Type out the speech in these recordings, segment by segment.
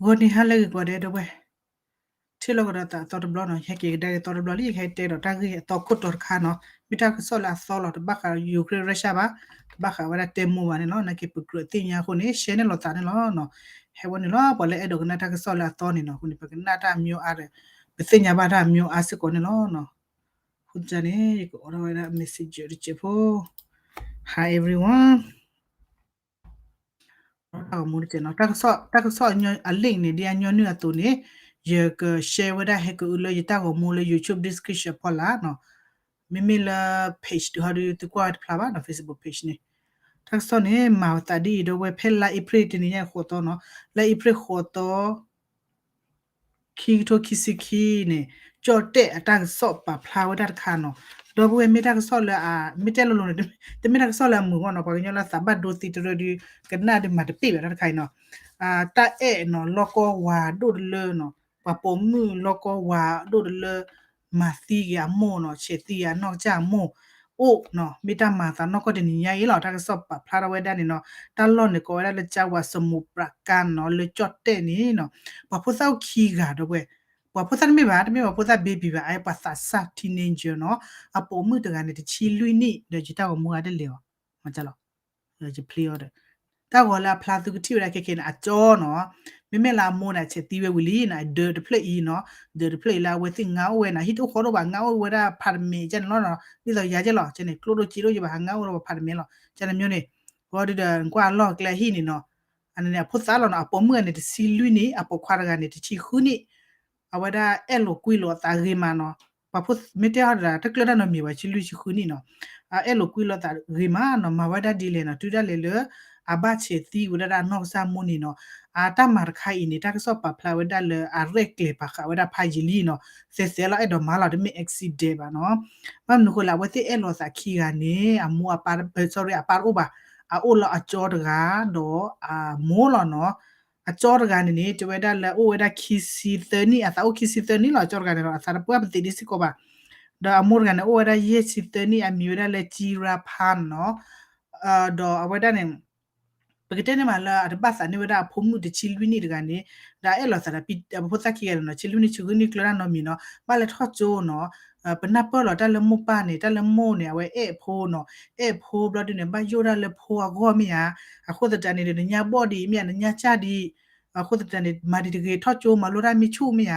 ဂီၤနံၤဟါလၢအဂ့ၤကိးဂၤဒဲး ဒီပုၢ်ဝဲၢ်, ထံၣ်လိာ်ကဒီးသးအသီတဘျီနီၤ, ယဟဲက့ၤကဒါက့ၤသီတဘျီလံ, ယကဟဲတဲဒီးတၢ်ဂ့ၢ်အသီခိၣ်တီတခါနီၤ, မ့ၢ်တၢ်ကစီၣ်လၢအသီလီၤ, တဘၣ်ဃး Ukraine Russia ဘၣ်, တဘၣ်ဃးဝဲဒၣ်တဲမိၢ်ဘၣ်န့ၣ်လီၤ, နာ်က့ပကြၢးသ့ၣ်ညါအဃိန့ၣ် share န့ၢ်လိာ်သးန့ၣ်လီၤ. ဟဲဝဲန့ၣ်လီၤ, ပှၤလၢအဲၣ်ဒိးကနၣ်တၢ်ကစီၣ်လၢအသီန့ၣ်နီၤ, အဃိန့ၣ် ပကနၣ်တၢ်အမျိုးအါဒီး ပသ့ၣ်ညါဘၣ်တၢ်အမျိုးအါစ့ၢ်ကီးန့ၣ်လီၤ. အဃိန့ၣ် ယကအိးထီၣ်ဝဲဒၣ် messenger တစဲးဖိ, Hi everyone. တၢ်ဂီၤမူတစဲးနီၤ, တၢ်ကစီၣ် တၢ်ကစီၣ်အလ့ၣ်န့ၣ် ဒ်အညီနုၢ်အသိးန့ၣ် ယက share ဝဲဒၣ် ဟဲကအုလၢယတၢ်ဂီၤမူလၢ YouTube description ဖီလာ်နီၤ, မ့မ့ၢ်လၢ page တဟီဒုး သုကွၢ်ဝဲတဖျါဘၣ်နီၤ, Facebook page န့ၣ်, တၢ်ကစီၣ်န့ၣ် မၤအသးဒ်အံၤ ဒီပုၢ်ဝဲၢ်, ဖဲလါအ့ဖြ့ၣ်တနံၤညါအံၤဃိးသီနီၤ, လါအ့ဖြ့ၣ်ဃိးသီ ခံကထိခံဆံခံန့ၣ် ကၠီၣ်တဲၣ်အတၢ်ကစီၣ်ပာ်ဖျါဝဲဒၣ်တခါနီၤ, ဒီပုၢ်ဝဲၢ်, မ့ၢ်တၢ်ကစီၣ်လၢအ, မ့ၢ်တဲလိၤလိၤန့ၣ် တမ့ၢ်တၢ်ကစီၣ်လၢအမုာ်ဘၣ်နီၤ, ပှၤကညီလၢသးဘၣ်ဒိသံတရၢဒုး ကနၣ်ဒုးမၤတပ့ၢ်ဘၣ်တၢ်တခါအံၤနီၤ, တၢ်အဲၣ်နီၤ လီၢ်ကီၢ်ဝၤဒိၣ်တလၢနီၤ, ပှၤပိာ်မုၣ်လီၢ်ကီၢ်ဝၤဒိၣ်တလၢ မၤသံက့ၤအမိၢ်နီၤ, ဆဲးသံက့ၤအနီၢ်ကစၢ်အမိၢ် အိၣ်နီၤ, မ့ၢ်တၢ်မၤသးနီၢ်ကီၢ်တနံၤညါအံၤလီၤ. တၢ်ကစီၣ်ပာ်ဖျါထီၣ်ဝဲဒၣ်န့ၣ်နီၤ, တၢ်လီၢ်န့ၣ်ကိးဝဲဒၣ်လၢ ကၠါဝၤ စမူးပြးကါနီၤ, လၢကၠီၣ်တဲၣ်န့ၣ်နီၤ, ပှၤဖိသၣ်အိၣ်ခံဂၤ ဒီပုၢ်ဝဲၢ်, ပှၤဖိသၣ်တမ့ၢ်ဘၣ်, တမ့ၢ်ပှၤဖိသၣ် baby ဘၣ်, အပှၤသးစၢ် teenager နီၤ, အပိာ်မုၣ်တဂၤန့ၣ် တဆံလွံၢ်နံၣ် ဒီးယတၢ်ဂီၤမူဂၤတလဲၤအီၤ, မၤလီၤ ယဖျ့အီၤဒီး တၢ်ဂီၤလၢအဖျါသုကထံၣ်ဝဲဒၣ်ခဲခဲန့ၣ် အကၠီနီၤ, မ့မ့ၢ်လၢအမိၢ်န့ၣ် အဆဲးသံဝဲဝံၤလံနီၤ, ဒၢးတဖျၢၣ်အံၤနီၤ, ဒၢးတဖျၢၣ်အံၤလၢအဝဲသ့ၣ်ငါအိၣ်ဝဲန့ၣ် ဟံၣ်တအိၣ်ဃီတအိၣ်ဘၣ်, ငါအိၣ်ဝဲဒၣ် apartment ကဲန့ၣ်လီၤနီၤ, ဒ်သိးယၤကဲလီၤ, ကဲန့ၣ် ကျိၣ်ဒိၣ်စ့ဒိၣ်ယဘၣ်ဟးငါအိၣ်လၢ apartment လီၤ, ကဲန့ၣ်မ့ၢ်န့ၣ်, ဝံၤဒီး ကွၢ်အလီၢ်ကျဲဟံၣ်န့ၣ်နီၤ, အန့ၣ်န့ၣ် အဖိသၣ်လီၤနီၤ, အပိာ်မုၣ်ဂၤန့ၣ် တဆံလွံၢ်နံၣ်, အပိာ်ခွါတဂၤန့ၣ် တဆံဃုနံၣ်, အဝဲဒၣ်အဲၣ်လိာ်ကွံလိာ်အသးဂ့ၤမးနီၤ, ပှၤဖိ မ့ၢ်တဲဟီဒီး တကျၢၢ်တၢ်နီတမံၤဘၣ်, ဆံလွံၢ်ဆံဃုနံၣ်နီၤ, အအဲၣ်လိာ်ကွံလိာ်သးဂ့ၤမးနီၤ, မၤဝဲဒၣ်ဒ်လဲၣ်နီၤ, တုၤဒၣ်လဲာ်လၢ အဘၣ်ဆဲးသံဝဲဒၣ်အနီၢ်ကစၢ်မိၢ်န့ၣ်နီၤ, အတၢ်မၤတခါအံၤန့ၣ် တၢ်ကစီၣ်ပာ်ဖျါဝဲဒၣ်လၢအရဲၣ်ကျဲၤပာ်ဃာ်ဝဲဒၣ်ဖးယံာ်လံနီၤ, သဲးသဲးလီၤ အဲၣ်ဒိးမၤလီၤ, တမ့ၢ် accident ဘၣ်နီၤ, ဘၣ်မနုၤဃိလဲၣ်, အဝဲသ့ၣ်အဲၣ်လိာ်သးခံဂၤန့ၣ် အမိၢ်အပၢ် sorry အပၢ်တအိၣ်ဘၣ်, အအိၣ်လၢအကၠီတဂၤ ဒီးအမိၢ်လီၤနီၤ, အကၠီတဂၤန့ၣ်န့ၣ် တဲဝဲဒၣ်လၢအိၣ်ဝဲဒၣ်ခံဆံသၢနံၣ်, အသးအိၣ်ခံဆံသၢနံၣ်လီၤ, အကၠီတဂၤန့ၣ်လီၤ, အသးတပှၢ်ပသံးဒ်စ့ၢ်ကီးဘၣ်, ဒီးအမိၢ်တဂၤန့ၣ် အိၣ်ဝဲဒၣ်ယဲၢ်ဆံသၢနံၣ်, အမံၤဝဲဒၣ်လၢ ကၠံရါဖၢၣ်နီၤ, ဒီးအဝဲဒၣ်န့ၣ် ပကတဲန့ၣ်မးလၢ အတဘၣ်သးန့ၢ်ဝဲဒၣ်အဖိမုၣ်တဆံလွံၢ်နံၣ်တဂၤန့ၣ်, ဒီးအဲၣ်လိာ်သးဒီး ပှၤဖိသၣ်ခံဂၤန့ၣ်နီၤ, ဆံလွံၢ်နံၣ်ဆံဃုနံၣ်ကျၢၤတၢ်နီတမံၤနီၤ, ဘၣ်လဲၤထီၣ်ကၠိနီၤ, ပနၢ်ပၢၢ်လီၤတၢ်လၢမိၢ်ပၢ်န့ၣ်, တၢ်လၢမိၢ်န့ၣ် အဝဲအဲၣ်အဖိနီၤ, အဲၣ်အဖိဘျီဒုန့ၣ် ဘၣ်ယိၣ်ဒၣ်လၢဖိအဂီၢ်မ့ၢ်ဧါ, အဃိသတးန့ၣ်ဒီး နညါဘီၣ်ဒံးမ့ၢ်ဧါ, နညါစၢ်ဒံး အဃိသတးန့ၣ် မၤဒံးတဂ့ၤ, ထီၣ်ကၠိမၤလိတၢ်မ့ၢ်ဆူၣ်မ့ၢ်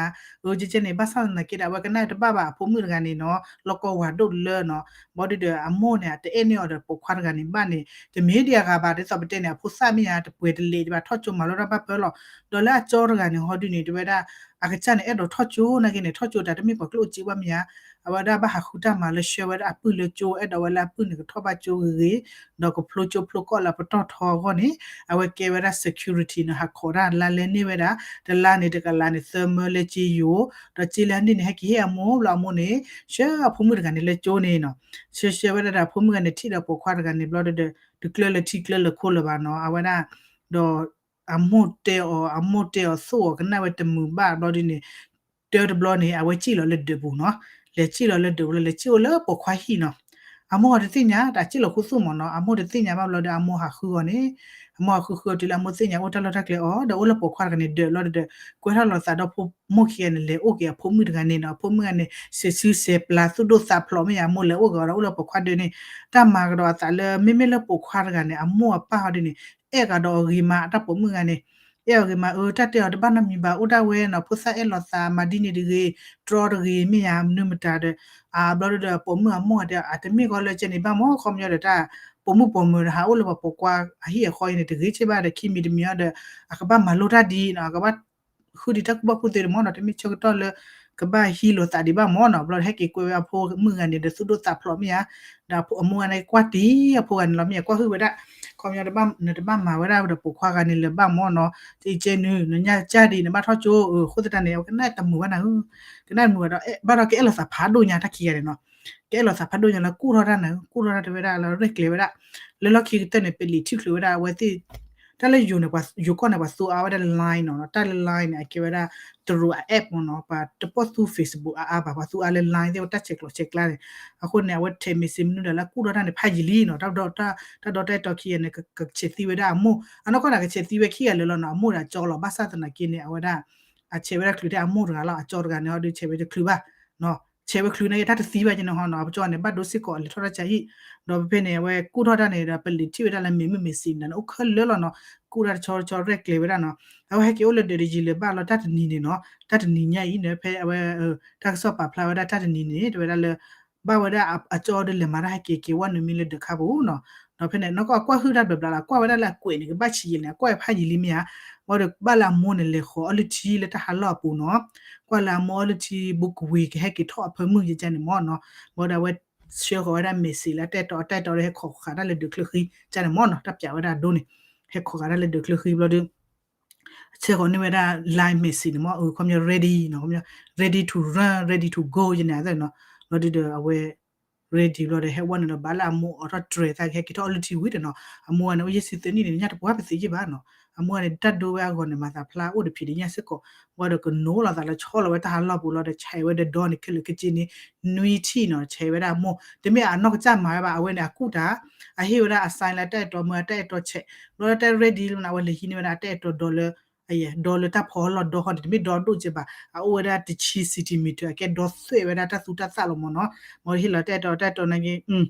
ဧါ, အကဲကဲန့ၣ် ဘၣ်ဆၣ်သနာ်က့ဒီး အဝဲကနၣ်တဘၣ်ဘၣ်အဖိမုၣ်တဂၤန့ၣ်နီၤ, လီၢ်ကီၢ်ဝၤဒိၣ်တလၢနီၤ, ဘျီဒုဒီး အမိၢ်န့ၣ် တအဲၣ်န့ၢ်အီၤဒီးပိာ်ခွါတဂၤန့ၣ်ဘၣ်န့ၣ် တမ့ၢ်ဒံးအဂၤဘၣ်, ဒ်သိးပတဲန့ၣ် အဖိသၣ်မ့ၢ်ဧါ, တပှဲၤတလဲးဒံးဘၣ်, ထီၣ်ကၠိမၤလိတၢ်ဘၣ်ဖဲလီၤ, ဒီးလၢအကၠီတဂၤန့ၣ် ဟီဒုန့ၣ် တဲဝဲဒၣ် အကစၢ်န့ၣ် အဲၣ်ဒိးထီၣ်ကၠိနာ်က့န့ၣ် ထီၣ်ကၠိတၢ်တမ့ၢ်ပှၤကျိၣ်စ့ဘၣ်မ့ၢ်ဧါ, အဝဲဒၣ်ဘၣ်ဟးဃုတၢ်မၤလၢဆှၢဝဲဒၣ်အပုၢ်လၢကၠိ, အဲၣ်ဒိးဝဲလၢအပုၢ်န့ၣ် ကထီၣ်ဘၣ်ကၠိဂ့ၤဂ့ၤ, ဒီးကဖျိကၠိဖျိကီၢ်လၢအပတီၢ်ထီအဂီၢ်န့ၣ်, အဝဲကဲဝဲဒၣ် security န့ၣ် ဟးခိးတၢ်လါလဲန့ၢ်ဝဲဒၣ်, တလါန့ၣ်တကလးန့ၣ် သၢမၢလၢကၠ့ယိၤ, ဒီးကၠ့လၢန့ၣ်န့ၣ် ဟဲက့ၤဟ့ၣ်အမိၢ်ဘျီ အမိၢ်န့ၣ် ဆှၢအဖိမုၣ်တဂၤန့ၣ်လၢကၠိန့ၣ်နီၤ, ဆှၢဆှၢဝဲဒၣ်ဒီး အဖိမုၣ်တဂၤန့ၣ် ထံၣ်ဒီးပိာ်ခွါတဂၤန့ၣ် ဘျီဒီး တကျၢၢ်လၢထံကျၢၢ်လၢခိၣ်လၢၤဘၣ်နီၤ, အဝဲဒၣ် ဒီး အမိၢ်တဲအီၤ, အမိၢ်တဲအီၤ သူၣ်အီၤကနၣ်ဝဲတမုာ်ဘၣ်ဘျီဒုန့ၣ်, တၢတဘျီန့ၣ် အဝဲစံၣ်လီၤလၢဒၢးပူၤနီၤ, လဲၤစံၣ်လီၤလၢဒၢးပူၤလီၤ, လဲၤစံၣ်အိၣ်လၢပိာ်ခွါဟံၣ်နီၤ, အမိၢ်တသ့ၣ်ညါ, တၢ်စံၣ်လီၤခူသူၣ်မးနီၤ, အမိၢ်တသ့ၣ်ညါဘၣ်ဘျီဒီး အမိၢ်ဟးဃုအီၤန့ၣ်, အမိၢ်ဟးဃုဃုအီၤတုၤလၢအမိၢ်သ့ၣ်ညါအိၣ်တၢ်လီၢ်တၢ်ကျဲအီၤ, ဒီးအိၣ်လၢပိာ်ခွါတဂၤန့ၣ်ဒၢးလီၤဒီး, ကွဲထီၣ်လိာ်သးဒီးဖိမိၢ်ခံဂၤန့ၣ် လဲၤအိၣ်က့ၤအဖိမုၣ်တဂၤန့ၣ်နီၤ, အဖိမုၣ်တဂၤန့ၣ် စဲးစုစဲးပျၢ် သူၣ်ဒိၣ်သးဖျိးမ့ၢ်ဧါ, အမိၢ်လဲၤအိၣ်က့ၤအီၤဒီး အိၣ်လၢပိာ်ခွါဒၢးန့ၣ်, တၢ်မၤကဒီးအသးလၢ မ့မ့ၢ်လၢပိာ်ခွါတဂၤန့ၣ် အမိၢ်အပၢ်ဟီဒုန့ၣ် အဲၣ်ကဒီးအဂ့ၤမး, တၢ်ပိာ်မုၣ်ဂၤန့ၣ် အဲၣ်အီၤဂ့ၤမး, အၢ တၢ်တဲအီၤတဘၣ်နီတမံၤဘၣ်, အိၣ်ဒၣ်ဝဲနီၤ, ဖိသၣ်အဲၣ်လိာ်သး မၤဒ်န့ၣ်တဂ့ၤ, တြီတဂ့ၤမ့ၢ်ဧါ, မနုၤမတၤဒီး, အဘျီဒီး ပိာ်မုၣ်အမိၢ်တဲ အတမ့ၢ်ဃီလၢကဲန့ၣ်ဘၣ်မး, ခီပညီဒီးတၢ်ပိာ်မုၣ်ပိာ်မၢၤဟးအိၣ်လၢပှၤပိာ်ခွါအဟံၣ်အဃီအံၤန့ၣ် တဂ့ၤဆ့ဘၣ်ဒီး ခံမံၤတမံၤအံၤဒီး အကဘၣ်မၤလိတၢ်ဒ်နီၤ, အကဘၣ် ဃုဒံးတၢ်ကူၣ်ဘၣ်ကူၣ်သ့ဒံးမးနီၤ, တမ့ၢ်ဆၢကတီၢ်လၢ ကဘၣ်ဟံးလိာ်သးဒံးဘၣ်မးနီၤ, ဘျီဒီးဟဲက့ၤကွဲဝဲအဖိမုၣ်ဂၤန့ၣ်ဒီး သူၣ်ဒိၣ်သးဖျိးမ့ၢ်ဧါ, ဒီးအမိၢ်ဂၤန့ၣ် ကွၢ်တံၢ်အဖိဂၤန့ၣ်လီၤမ့ၢ်ဧါ, ကွၢ်ဟုၣ်ဝဲဒၣ်, ခီပညီ နတဘၣ်မၤဝဲဒၣ်ဒီးပိာ်ခွါဂၤန့ၣ်လၢၤဘၣ်မးနီၤ, တအံၤကဲနုၤ နညါကၢ်ဒံး နဘၣ်ထီၣ်ကၠိဧၢ, အဃိသတးန့ၣ် အဝဲကနၣ်တမုာ်ဘၣ်နၤဧၢ, ကနၣ်တမုာ်ဘၣ်ဒီး ဘၣ်ဒီးကအဲၣ်လိာ်သးဖးဒိၣ်ညါတၢ်ခံဂၤန့ၣ်နီၤ, ကအဲၣ်လိာ်သးဖးဒိၣ်ညါလၢကူၣ်ထီၣ်တၢ်နၤဧၢ, ကူၣ်ထီၣ်တၢ်တဲဝဲဒၣ်လၢရဲၣ်ကျဲၤဝဲဒၣ်, လၢလီၢ်ခံကတၢၢ်န့ၣ် ပလံာ်ထံၣ်ချုးဝဲဒၣ် အဝဲသ့ၣ် တၢ်လၢယိၤန့ၣ် ယိၤကီၢ်န့ၣ် ပှၤသူအါဝဲဒၣ် Line နီၤ, တၢ်လၢ Line န့ၣ် အကဲဝဲဒၣ် တရူးအ app မ့ၢ်နီၤ, ပှၤတပိာ်သူ Facebook အါအါဘၣ်, ပှၤသူအါလၢ Line သ့ၣ်ဝဲတၢ်ဆဲးကျိးဆဲးကျၢန့ၣ်, အဃိန့ၣ် အဝဲထဲး message မနုၤဒီးလၢအကူၣ်ထီၣ်တၢ်န့ၣ် ဖးယံာ်လံနီၤ, တၢ်ဒီတၢ်အဲၣ်တီခံဂၤန့ၣ် ကဆဲးသံဝဲဒၣ်အမိၢ်, အနီၢ်ကီၢ်န့ၣ် ကဆဲးသံဝဲခံဂၤလၢာ်လီၤနီၤ, အမိၢ်ဒီးအကၠီလီၤ, ဘၣ်ဆၣ်သနာ်က့န့ၣ် အဝဲဒၣ် အဆဲးဝဲဒၣ်ချုးထဲအမိၢ်တဂၤလီၤ, အကၠီတဂၤန့ၣ်ဟီဒုးဆဲးဝဲတချုးဘၣ် ဆဲးဝဲချုးန့ၣ် တၢ်တသံဘၣ်ကန့ၣ်ဟီနီၤ, အကၠီန့ၣ် ဘၣ်ဒိစ့ၢ်ကီးလဲၤထီၣ်တၢ်ဆါဟံၣ်, ဒီးဖဲဖဲန့ၣ် အဝဲကူၣ်ထီၣ်တၢ်န့ၣ်ဒီး ပလံာ်ထံၣ်ဝဲဒၣ်လၢ message မ့ၢ် message န့ၣ် အိၣ်ခဲလၢာ်လီၤနီၤ, ကူၣ်တၢ်တဆီတဆီရဲၣ်ကျဲၤဝဲဒၣ်နီၤ, အဝဲဟဲက့ၤအိၣ်လၢဒၢးတယံာ်လၢၤဘၣ်လီၤ, တၢ်တနံၤန့ၣ်နီၤ, တၢ်တနံၤညါအံၤန့ၣ် ဖဲအဝဲ တၢ်ကစီၣ်ပာ်ဖျါဝဲဒၣ်တၢ်တနံၤန့ၣ် တဲဝဲဒၣ်လၢ ဘၣ်ဝဲဒၣ်အကၠီဒီးလဲၤမၤတၢ်ဟဲက့ၤက့ၤဝဲနုာ်မံလၢဒၢးခါပူၤနီၤ, ဒီးဖဲန့ၣ် နီၢ်ကီၢ်ကွၢ်ဟုၣ်တၢ်ဘျီဘျီလီၤ, ကွၢ်ဝဲဒၣ်လၢအကွဲးန့ၣ် ကဘၣ်ဆံးယံာ်န့ၣ် အကွၢ်ဖးယံာ်လံမ့ၢ်ဧါ, ဝံၤဒီးဘၣ်လၢအမိၢ်န့ၣ် လဲၤဃီၤအီလုၢ်ထံလၢတၢ်ဟးလီၢ်အပူၤနီၤ, ကွၢ်လၢအမိၢ်အီလုၢ်ထံ ဘူးကဝ့ၤ ကဟဲက့ၤထီၣ်အဖၢမုၢ်ယကန့ၣ်မ့ၢ်နီၤ, ဝံၤဒီးအဝဲဆှၢဃီၤဝဲဒၣ် message လၢတၢ်အဲၣ်တီ တၢ်အဲၣ်တီဒီးဟဲခိးဃာ်တၢ်လၢဒၢးချၢဃံကန့ၣ်မ့ၢ်နီၤ, တၢ်ပျးဝဲဒၣ်အဒိန့ၣ် ဟဲခိးဃာ်တၢ်လၢဒၢးချၢဃံဘျီဒီး ဆှၢဃီၤန့ၢ်ဝဲဒၣ် line message န့ၣ်မ့ၢ် ခီပညီ ready နီၤ, ခီပညီ ready to run, ready to go ယန့ၣ်အသိးနီၤ, ဘျီဒုဒီးအဝဲ ready ဘျီဒီး ဟဲဝဲန့ၣ်ဒီး ဘၣ်လၢအမိၢ်အိးထီၣ်တြဲၤသးကဟဲက့ၤထီၣ်အီလုၢ်ထံဝံၤဒီးနီၤ, အမိၢ်န့ၣ် အိၣ်ယဲၢ်ဆံသၢနံၣ်န့ၣ် ညၣ်တပှၢ်ပသ့ယဲၢ်ဘၣ်နီၤ, အမိၢ်န့ၣ် တၢ်ဒိဝဲအဂီၢ်န့ၣ် မၤသးဖျါအိၣ်တဖံးတညၣ်စ့ၢ်ကီး, ဝံၤဒီးကနိးလီၤသးလၢဆီလီၤဝဲတၢ်ဟးလီၢ်ပူၤလီၤဒီး ဆဲးဝဲဒီးဒီန့ၣ် ခဲလၢာ်ခဲဆ့န့ၣ် နွံထံၣ်နီၤ, ဆဲးဝဲဒၣ်အမိၢ်, တမ့ၢ်အနီၢ်ကစၢ်မၤဝဲဘၣ်, အဝဲန့ၣ် အကူၣ်တၢ် အဟ့ၣ်ဝဲဒၣ်အ sign လၢတၢ်အဲၣ်တီမ့ၢ် တၢ်အဲၣ်တီဆဲး, ဘျီဒီးတၢ် ready လီၤန့ၣ် အဝဲလဲၤဟံးန့ၢ်ဝဲဒၣ်တၢ်အဲၣ်တီဒီလၢ ဒီလၢတၢ်ဖီလီၢ်ဒီဟီန့ၣ် တမ့ၢ်ဒီဒိၣ်ကဲဘၣ်, အအိၣ်ဝဲဒၣ်တဆံ centimeter အကဲဒီသွဲၣ်ဝဲဒၣ်တၢ်သူတၢ်သၣ်လီၤမ့ၢ်နီၤ, မ့ၢ်ဟ့ၣ်လီၤတၢ်အဲၣ်တီ တၢ်အဲၣ်တီနာ်က့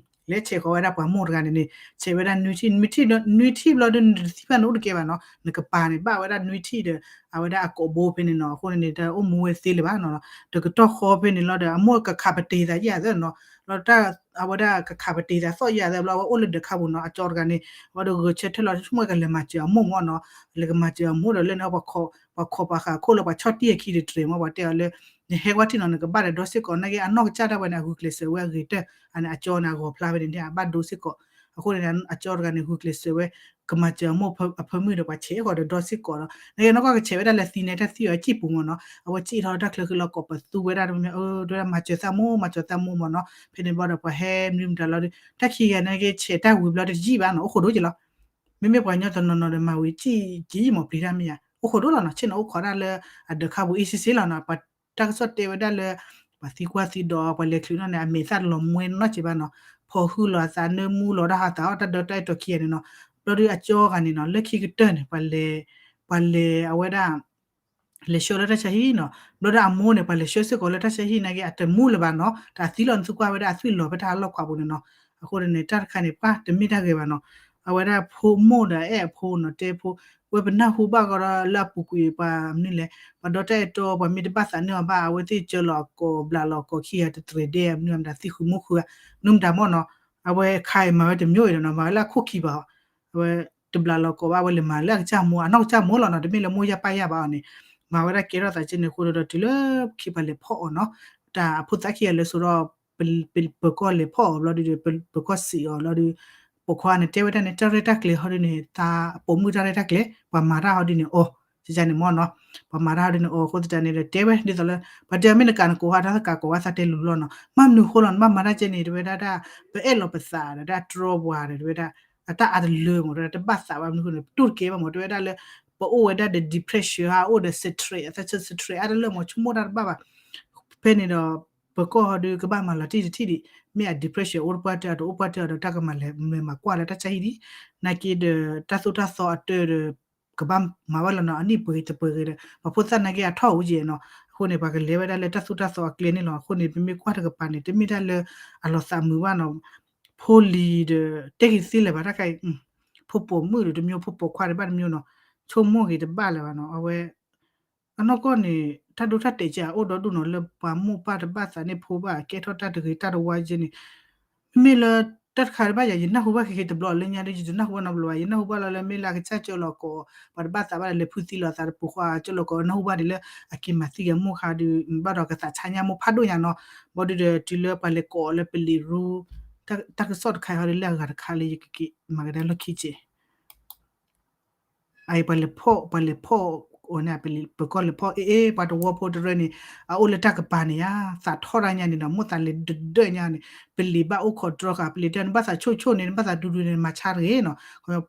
လဲၤဆဲးဃီၤဝဲဒၣ်ပှၤမိၢ်တဂၤန့ၣ်န့ၣ် ဆဲးဝဲဒၣ်နွံထံၣ်, နွံထံၣ်ဘျီဒီး နတသံဘၣ်န့ၣ်အိၣ်တကဲဘၣ်နီၤ, နကပၤန့ၣ် ဘၣ်ဝဲဒၣ်နွံထံၣ်ဒီး အဝဲဒၣ်အကိာ်ဘိဖဲန့ၣ်နီၤ, အဃိန့ၣ်န့ၣ် တအိၣ်မူဝဲသ့လၢၤဘၣ်နီၤ, တကတီၢ်ဃီဖဲန့ၣ်လီၤဒီး အမိၢ်ကခးပတ့ၤသးယဲၢ်သၢနီၤ, လီၤတၢ် အဝဲဒၣ်ကခးပတ့ၤသးသီၣ်ယဲၢ်သၢဘျီ အဝဲအိၣ်လၢဒၢးခါပူၤနီၤ, အကၠီတဂၤန့ၣ် အဝဲဒီးဂဲၤဆၢထၢၣ်လီၤ ဆိကမိၣ်ကလဲၤမၤစၢၤအမိၢ်မ့ၢ်နီၤ, လဲၤကမၤစၢၤအမိၢ်ဒီးလၢန့ၣ် ပှၤခိးပှၤဃာ်အခိၣ်လၢပှၤဆီၣ်တံၢ်အခံဒီးတြဲၤမ့ၢ် ပှၤတဲအီၤလၢ နဟဲဝဲထံၣ်နီၤ နကဘၣ်ဒီးဒီစ့ၢ်ကီး နာ်က့အနီၢ်ကစၢ်ဒၣ်ဝဲန့ၣ် အဂုာ်ကျဲးစၢးဝဲအဂ့ၤတၢၢ်, အန့ၣ် အကၠီန့ၣ် အဂီၤဖျါဝဲန့ၣ် အဘၣ်ဒိစ့ၢ်ကီး, အဃိန့ၣ် အကၠီတဂၤန့ၣ် ဂုာ်ကျဲးစၢးဝဲ ကမၤစၢၤအမိၢ်အဖၢမုၢ်ဒီး ပှၤဆဲးဃီၤဒီးဒီစ့ၢ်ကီးဒီး နာ်က့နီၢ်ကီၢ်ကဆဲးဝဲဒၣ်လၢသံန့ၣ် တၢ်သံအီၤစံၣ်ပူၤမ့ၢ်နီၤ, အဝဲစံၣ်ထီၣ်တၢ်ချၢဃံလီၤကိးပသူဝဲဒၣ်တမံၤ အဝဲဒၣ်မၤစၢၤသးမိၢ် မၤစၢၤသးမိၢ်မ့ၢ်နီၤ, ဖဲန့ၣ်ဘျီဒီးပှၤဟဲမနုၤမတၤလီၤဒီး တၢ်ခံဂၤန့ၣ်က့ ဆဲးတၢ်ဝံၤဘျီတယံာ်ဘၣ်နီၤ အိၣ်ဃိဒိၣ်က့လီၤ, မ့မ့ၢ်ပှၤကညီတနီၤနီၤဒီး မၤဝံၤစံၣ်ကံမ့ၢ်ပျံၤတၢ်မ့ၢ်ဧါ, အိၣ်ဃိဒိၣ်လီၤနီၤ, ဆ့ၣ်နီၤအိၣ်ခိးတၢ်လၢအဒၢးခါပူၤအံၤစ့ၢ်စ့ၢ်လီၤနီၤ, ပှၤတၢ်ကစီၣ်တဲဝဲဒၣ်လၢ ပှၤသံကွၢ်သံဒိး ပှၤလဲၤချုးနီၣ်န့ၣ် အမဲာ်သၣ်တလီၤမွဲနီၢ်က့ဘၣ်နီၤ, ဖီၣ်ဟုလီၤအသးနၢမူလီၤတၢ်ဟးသးအီၣ်တၢ်ဒီတၢ်အဲၣ်တီခံဂၤန့ၣ်နီၤ, ဘျီဒီးအကၠီဂၤန့ၣ်နီၤ လၢခံကတၢၢ်န့ၣ် ပှၤလဲၤ ပှၤလဲၤအဝဲဒၣ် လဲၤဆှၢလၢတၢ်ဆါဟံၣ်နီၤ, ဘျီဒီးအမိၢ်န့ၣ် ပှၤလဲၤဆှၢစ့ၢ်ကီးလၢတၢ်ဆါဟံၣ်နာ်က့ အတမူလၢၤဘၣ်နီၤ, တၢ်သံလီၤနသုကွၢ်ဝဲဒၣ်အသွံၣ်လီၤဖဲတၢ်ဟးလီၢ်ခွးပူၤန့ၣ်နီၤ, အဃိန့ၣ် တၢ်တခါန့ၣ် ပှၤတမ့ၢ်တၢ်ဂ့ၤဘၣ်နီၤ, အဝဲဒၣ်ဖိမိၢ်ဒီးအဲၣ်အဖိနီၤ တဲဖိ ဝဲပနၢ်ဟူဘၣ်ကီးဒီးလၢအပူၤကွံာ်ပှၤမနုၤလဲၣ်, ပှၤဒီတၢ်အဲၣ်တီ ပှၤမ့ၢ်တဘၣ်သးန့ၢ်အီၤဘၣ် အဝဲသ့ၣ်ကၢလီၤအကိာ်ဘျးလီၤအကိာ်ခံဂၤတတြဲၤဒဲ မနုၤမတၤသံဃုာ်မိၢ်ဃုာ်ဧါ, မနုၤမတၤမ့ၢ်နီၤ, အဝဲခါအံၤမၤဝဲတမျိုးအံၤဒီးနီၤ မၤဝဲလၢအခိၣ်ခံဘၣ်အီၤ, အဝဲတဘျးလီၤကိာ်ဘၣ် အဝဲလဲၤမၤလၢအကစၢ်မိၢ် အနီၢ်ကစၢ်မိၢ်လီၤနီၤ တမ့ၢ်လၢမိၢ်ယၢ်ပၢ်ယၢ်ဘၣ်အီၤန့ၣ်, မၤဝဲဒၣ်ကဲထီၣ်သးကဲန့ၣ်အဃိဒီး တုၤလၢခံပှၤလဲၤဖီၣ်အီၤနီၤ, တၢ်အဖိသၣ်ခံဂၤလၢစိဒီး ပၢၤကီၢ်လဲၤဖီၣ်အီၤဘျီဒီး ပၢၤကီၢ်စံးအီၤဘျီဒီး ပိာ်ခွါန့ၣ်တဲဝဲဒၣ်န့ၣ် တၢ်ရဲၣ်တၢ်ကျဲၤဟီဒ်န့ၣ် သးပိာ်မုၣ်တၢ်ရဲၣ်တၢ်ကျဲၤ ပှၤမၤတၢ်ဟီဒ်န့ၣ်အီၤ န့ၣ်မ့ၢ်နီၤ, ပှၤမၤတၢ်ဟီဒ်န့ၣ်အီၤအဃိသတးန့ၣ်ဒီး တဲဝဲဒ်သိးလၢ ပှၤတဲမ့ၢ်နကးနကိးဟါ တၢ်သးကးကိးဝဲသးတဲလူၤလီၤနီၤ, မ့ၢ်မနုၤအဃိလီၤ နဘၣ်မၤတၢ်ကဲန့ၣ် တဲဝဲဒၣ် ပအဲၣ်လီၤပသးဒီး တၢ်တြီပှၤဒီး တဲဝဲဒၣ် အတၢ်အါတလၢမ့ၢ် တဲဝဲဒၣ် တဘၣ်သးဘၣ်မနုၤအဃိန့ၣ် ပတူၢ်တကဲဘၣ်မ့ၢ် တဲဝဲဒၣ်လၢ ပအိၣ်ဝဲဒၣ်ဒီး depression ဟါ အိၣ်ဒီး stress အသး stress အါတလၢမ့ၢ် ဆိကမိၣ်တၢ်တဘၣ်ဘၣ် ဖဲန့ၣ်ဒီး ပၢၤကီၢ်ဟီဒုးကဘၣ်မၤလီၤတံၢ်တထံၣ်ဒံး မ့ၢ်အ depression အိၣ်တပှၢ်တၢၢ် တအိၣ်ပှၢ်တၢၢ်ဒီး တၢ်ကမၤလဲၤမၤကွၢ်လၢတၢ်ဆါဟံၣ်ဒံး နာ်က့ဒီး တၢ်သိၣ်တၢ်သီအတၢၢ်ဒီး ကဘၣ်မၤဝဲလီၤနီၤ အနံၣ်ပှဲၤတပှဲၤဂ့ၤဒီး ပှၤဖိသၣ်နာ်က့အထီၣ်အိၣ်က့ၤနီၤ အဃိန့ၣ် ပှၤကလဲၤဝဲဒၣ်လၢတၢ်သိၣ်တၢ်သီအကျဲန့ၣ်လီၤ အဃိန့ၣ် ပမ့ၢ်ကွၢ်တကပၤန့ၣ် တမ့ၢ်တၢ်လၢအလီၤသးမုာ်ဘၣ်နီၤ ဖိလံၤဒီး တဲဂ့ၤသ့လၢၤဘၣ်တၢ်ခါအံၤ ဖိပိာ်မုၣ်ဒီးတမျိုး ဖိပိာ်ခွါဒီးဘၣ်တမျိုးနီၤ ဆိကမိၣ်ဂ့ၤတဘၣ်လၢၤဘၣ်နီၤ အဝဲ အနီၢ်ကီၢ်န့ၣ် တၢ်ဒိတၢ်တဲာ်ကအိၣ်ဒီဒူၣ်နီၤ လၢပှၤမိၢ်ပၢ်တဘၣ်သးန့ၣ်ဖိဘၣ် ကဲထီၣ်တၢ်တဂ့ၤတၢ်တဝါကဲန့ၣ် မ့မ့ၢ်လၢတၢ်တခါတဘၣ်ယၤ ယနၢ်ဟူဘၣ်ခဲခဲတဘျီလၢညါဒီး ယတနၢ်ဟူဘၣ်နီတဘျီဘၣ် ယနၢ်ဟူဘၣ်လီၤလၢမ့ၢ်လၢအကစၢ်ကၢလီၤကိး ပှၤတဘၣ်သးဘၣ်ဒီး လဲၤဖုသံလီၤသးတပူၤဃီကၢလီၤကိး နၢ်ဟူဘၣ်ဒ်လၢ အက့ၤမၤသံက့ၤအမိၢ်ခါဒီး ဘၣ်ဒီးကသးဆါညါမိၢ်ဖးဒိၣ်ညါနီၤ ဘၣ်ဒီး တုၤလၢပှၤလဲၤကိးလၢပလံၤရူ တၢ်ကစီၣ်တခါဟီဒီးလၢအဂၤတခါလၢယကက့ၤမၤကဒါလီၢ်ခံက့ၤ အအံၤပှၤလဲၤဖီၣ် ပှၤလဲၤဖီၣ်အီၤန့ၣ် ပကီၢ်လဲၤဖီၣ် အ့ အ့ ပှၤတဝီဖိတရၢန့ၣ် အအိၣ်လၢတၢ်ကပၤန့ၣ်ဧါ သးထီၣ်တၢ်ညါန့ၣ်နီၤ မိၢ်သးလဲၤဒၢဒၢညါန့ၣ် ပလံၤဘၣ်အိၣ်ခိးတြီဃာ် ပလံၤတၢ်န့ၣ် ဘၣ်သးဆိၣ်ဆိၣ်န့ၣ် နဘၣ်သးဒူဒူန့ၣ် မၤဆါတဂ့ၤနီၤ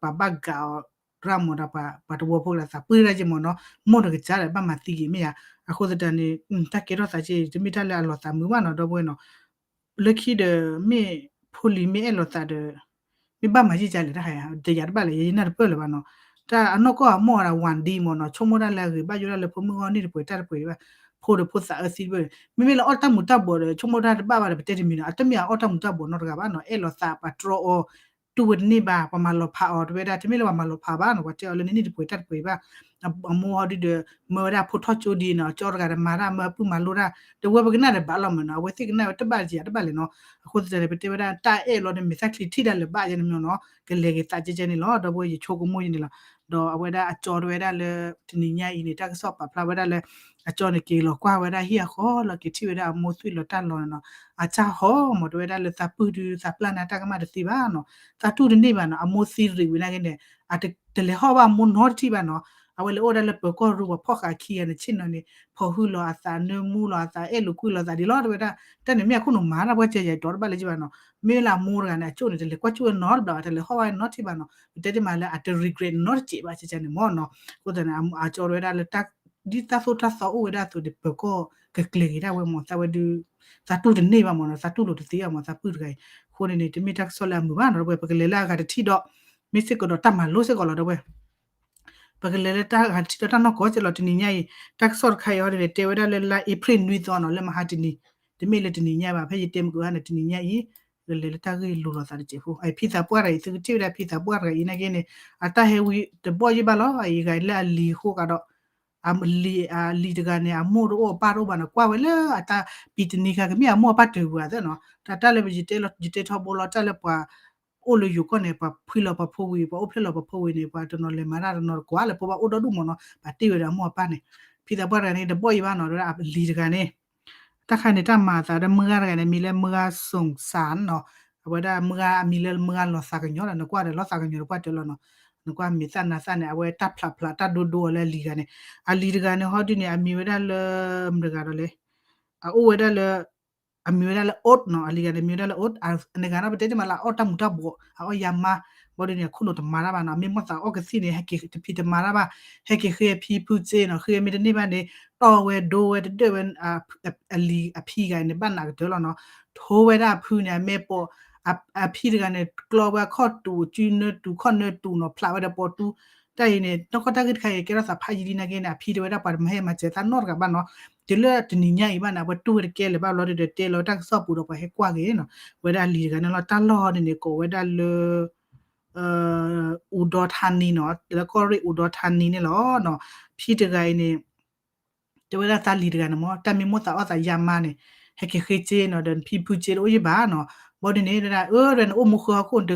ပှၤဘၣ်ဂာ်အီၤ ဒြၣ်မီၤဒီးပှၤတဝီဖိကလၢသးပှၢ်တၢ်က့မ့ၢ်နီၤ, မိၢ်တကစၢ်ဒီးဘၣ်မၤသံက့ၤမ့ၢ်ယါ, အဃိသတးန့ၣ် တၢ်ကဲထီၣ်သးက့ တမ့ၢ်တၢ်လၢအလီၤသးမုာ်ဘၣ်နီၤ ဒီပုၢ်ဝဲၢ်နီၤ, လၢခံဒီး မ့ၢ်ဖိလံၤမ့ၢ်အဲၣ်လိာ်သးဒီး မ့ၢ်ဘၣ်မၤယံာ်ကလဲၣ်တၢ်ဟါယါ တယၤတဘၣ်လဲၣ် ယဲယနၢ်တပၢၢ်လၢၤဘၣ်နီၤ, တၢ်အနီၢ်ကီၢ်အမိၢ်ဝဲဒၣ် ဝၤဒံမ့ၢ်နီၤ ဆိကမိၣ်တၢ်လၢအဂ့ၤဘၣ်ယိၣ်ဒၣ်လၢဖိမုၣ်ဂီၢ်န့ၣ်တပှဲၤတၢ်တပှဲၤဘၣ်, ဖိဒီးဖိသးအၢသံတပၢၢ်, မ့မ့ၢ်လၢအီၣ်တၢ်မူၤတၢ်ဘှီးဒီး ဆိကမိၣ်တၢ်တဘၣ်ဘၣ်ဒီး ပတဲတမံၤနီၤ အတမ့ၢ်အအီၣ်တၢ်မူၤတၢ်ဘှီးနီတဂၤဘၣ်နီၤ အဲၣ်လိာ်သးပှၤတြီအီၤ တူၢ်ဝဲတန့ၢ်ဘၣ် ပှၤမၤလီၤဖးအီၤ တဝဲဒၣ် တမ့ၢ်လၢပှၤမၤလီၤဖးဘၣ်နီၤ ပှၤတဲအီၤလၢနန့ၢ်တပှဲၤတၢ်တပှဲၤဘၣ်, အမိၢ်ဟီဒုဒီး မၢဝဲဒၣ်ဖိထီၣ်ကၠိဒ်နီၤ ကၠီတဂၤဒီးမၤတၢ်မၢအပုၢ်မၤလိတၢ် တဝဲပကနၣ်ဒီးဘၣ်လီၤမ့ၢ်နီၤ အဝဲသ့ၣ်ကနၣ်ဝဲတဘၣ်တယၤတဘၣ်လဲၣ်နီၤ, အဃိသတးန့ၣ် ပတဲဝဲဒၣ်တၢ်အဲၣ်လီၤဒီး မဲာ်သၣ်ချံထံၣ်တၢ်လၢၤဘၣ်ယဲန့ၣ်မ့ၢ်နီၤ ကလဲၤက့ၤသးကဲကဲန့ၣ်လီၤ ဒီပုၢ်ဝဲၢ် ယဆိကမိၣ်ယဲန့ၣ်လီၤ, ဒီးအဝဲဒၣ်အကၠီတဝဲဒၣ်လၢ တနံၤညါအံၤန့ၣ် တၢ်ကစီၣ်ပာ်ဖျါဝဲဒၣ်လၢ အကၠီန့ၣ်က့ၤလီၤကွၢ်ဝဲဒၣ်ဟံၣ်အဃီလီၤ က့ၤထံၣ်ဝဲဒၣ်အမိၢ်သွံၣ်လီၤတၢ်လီၤန့ၣ်နီၤ, အစၢ်ဟီမ့ၢ်တဝဲဒၣ်လၢသးပုၢ်ဒုးသးပျၢ်န့ၣ်တၢ်ကမၣ်တသ့ဘၣ်နီၤ, သးတူၢ်တန့ၢ်ဘၣ်နီၤ အမိၢ်သံရံးဝံၤနာ်က့န့ၣ် အတလဲၤဟီၣ်ဘၣ်အမိၢ်နီတထံၣ်ဘၣ်နီၤ, အဝဲလဲၤအိၣ်ဝဲဒၣ်လၢပၢၤကီၢ်ရူ ပှၤဖီၣ်ဃာ်ခံဂၤန့ၣ် ဆ့ၣ်နီၤန့ၣ် ဖီၣ်ဟုၣ်လီၤအသး နၢမူလီၤအသး အဲၣ်လိာ်ကွံလိာ်အသးဒ်လီၤ တဝဲဒၣ်, တၢ်န့ၣ်မ့ၢ်အခိၣ်နူာ်မၤတၢ်ပှဲၤကဲယဲ တီတဘၣ်လၢကဘၣ်နီၤ, မ့ၢ်လၢအမိၢ်တဂၤန့ၣ် အကၠိန့ၣ် တလဲၤကွၢ်ကၠိဝဲနီတဘျီဘၣ် တလဲၤဟီၣ်ဝဲနီတထံၣ်ဘၣ်နီၤ, ပတဲတ့ၢ်မးလၢအတ regret နီတစဲးဘၣ် ကဲကဲန့ၣ်မ့ၢ်နီၤ, အဃိသတးန့ၣ် အကၠီတဝဲဒၣ်လၢ ဒ်တၢ်သိၣ်တၢ်သီအိၣ်ဝဲဒၣ်အသိးဒီး ပၢၤကီၢ်ကကျဲၤက့ၤဒၣ်ဝဲမ့ၢ် သးဝဲဒုး သးတူၢ်တန့ၢ်ဘၣ်မ့ၢ်နီၤ သးတူၢ်လိာ်တသ့ဘၣ်မ့ၢ် သးပုၢ်တဂၤအံၤ, အဃိန့ၣ်န့ၣ် တမ့ၢ်တၢ်ကစီၣ်လၢအမုာ်ဘၣ်နီၤ ဒီပုၢ်ဝဲၢ် ပကလဲၤလၢအဂၤတထံၣ်ဒီး မ့ၢ်စ့ၢ်ကီးဒီးတၢ်မၤလိစ့ၢ်ကီးလီၤ ဒီပုၢ်ဝဲၢ်, ပကလဲၤလၢတၢ်ဂၤတထံၣ်ဒီးတၢ်နီၢ်ကီၢ်စ့ၢ်ကီးလီၤ တနံၤညါအံၤ, တၢ်ကစီၣ်တခါအံၤအီၤဒ်န့ၣ် တဲဝဲဒၣ်လၢလါအ့ဖြ့ၣ်နွံသီနီၤ လၢမဟါတနံၤ, တမ့ၢ်လၢတနံၤညါဘၣ် ဖဲယတဲမုၢ်ကဟါန့ၣ် တနံၤညါအံၤ, ပကလဲၤလၢတၢ်ဂ့ၢ်လိၤလိာ်သးတစဲးဖိ, အဖံသးပှၢ်တဂၤအံၤ သုကထံၣ်ဝဲဒၣ်ဖံသးပှၢ်တဂၤအံၤနာ်က့န့ၣ် အတၢ်ဟဲဝံတဘီၣ်ယံၣ်ဘၣ်လီၤ အအံၤဂၤလၢအလံၤအဃိကဒီး အလံၤတဂၤန့ၣ် အမိၢ်တအိၣ်အပၢ်တအိၣ်ဘၣ်နီၤ ကွၢ်ဝဲလၢအတၢ်ပံၤတနံၤခါ ကမ့ၢ်အမိၢ်အပၢ်တဂၤသ့နီၤ တၢ်တၢ်လၢယတဲထီဘိလီၤ တၢ်လၢပှၤအိၣ်လၢယိၤကီၢ်န့ၣ် ပှၤဖှံလီၤပှၤဖိဝံၤ ပှၤအိၣ်ဖျဲၣ်လီၤပှၤဖိဝံၤန့ၣ် ပှၤတနီၤလဲၤမၤတၢ်တနီၤတကွၢ်လၢဖိဘၣ်အိၣ်ဒီဒူၣ်မ့ၢ်နီၤ ပှၤတ့ၢ်ဝဲဒီးအမိၢ်အပၢ်န့ၣ် ဖံသးပှၢ်တဂၤန့ၣ် တဘီၣ်ယံၣ်ဘၣ်နီၤ ဝဲဒၣ်အလံၤတဂၤန့ၣ် တၢ်ခါန့ၣ် တၢ်မၤအသးဒီးမုၢ်ဂၤတဂၤန့ၣ် မံၤလၢမုၢ်ဂၤစိန်စန်နီၤ အဝဲဒၣ်မုၢ်ဂၤအမံၤလၢမုၢ်ဂၤလီၤသးကညီၤဒီး နကွၢ်ဒီးလီၤသးကညီၤတပှၢ်တၢၢ်လီၤနီၤ နကွၢ်မ့ၢ်သၣ်နၤသၣ်န့ၣ် အဝဲတၢ်ဖျးဖျးတၢ်ဒိဒိအီၤလၢအလံၤတဂၤန့ၣ် အလံၤတဂၤန့ၣ် ဟီဒုန့ၣ် အမံၤဝဲဒၣ်လၢ မတၤတဂၤဒီးလဲၣ် အအိၣ်ဝဲဒၣ်လၢ အမံၤဝဲဒၣ်လၢ oat နီၤ အလံၤတဂၤန့ၣ် မံၤဝဲဒၣ်လၢ oat အန့ၣ်ဂၤနီၤ ပတဲတ့ၢ်မးလၢအအီၣ်တၢ်မူၤတၢ်ဘှီး အအီၣ်ယါမါ ဘီဒုန့ၣ် အခိၣ်နူာ်တမၤတၢ်ဘၣ်နီၤ အမ့ၢ်မိၣ်သးအီၣ်ကသံၣ်န့ၣ် ဟဲက့ၤတဖံးတမၤတၢ်ဘၣ် ဟဲက့ၤဃ့အဖံဖုစ့နီၤ ဃ့အမ့ၢ်တန့ၢ်ဘၣ်န့ၣ် တီၢ်ဝဲဒိဝဲတဒၢၣ်ဝဲ အလံၤအဖံဂၤန့ၣ် ဘၣ်နးကတၢၢ်လီၤနီၤ ထိဝဲဒၣ်အဖုန့ၣ် အမဲာ်ပိာ် အဖံတဂၤန့ၣ် ကျီဝဲအခီၣ်တူာ် စုနၢတူာ်ခီၣ်နၢတူာ်နီၤ ဖျးဝဲဒီးပိာ်တူာ် တၢ်အံၤန့ၣ် နီၢ်ကီၢ်တၢ်ဂ့ၢ်တခါအံၤ ကဲထီၣ်သးဖးယံာ်လံနာ်က့န့ၣ် အဖံတဲဝဲဒၣ်ပှၤတမၤဟဲမၤစၢၤသးနီတဂၤဘၣ်နီၤ တုၤလၢတနံၤညါအံၤဘၣ်န့ၣ် အဝဲတူၢ်ဝဲတကဲလၢၤဘၣ်ဘျီဒီး တဲလီၤတၢ်ကစီၣ်ပူၤဒီးပှၤဟဲကွၢ်က့ၤနီၤ ဝဲဒၣ်အလံၤတဂၤန့ၣ်လီၤ တၢ်လီၢ်ဟီဒုန့ၣ် ကိးဝဲဒၣ်လၢ အူဒီထါနံနီၤ လၢကီၢ်ရ့ၣ်အူဒီထါနံန့ၣ်လီၤနီၤ ဖံတဂၤအံၤန့ၣ် တဲဝဲဒၣ်သးလံၤတဂၤန့ၣ်မ့ၢ် တၢ်မ့ၢ်မိၣ်သးအီၣ်သးယါမါန့ၣ် ဟဲက့ၤဃ့စ့နီၤ ဒီးဖံဖုစ့တအိၣ်ယံၣ်ဘၣ်နီၤ ဘီဒုန့ၣ် တဲဝဲဒၣ် အၢ တဲဝဲဒၣ် နအိၣ်မူဃုဟီၣ်ခိၣ်နတကျဲ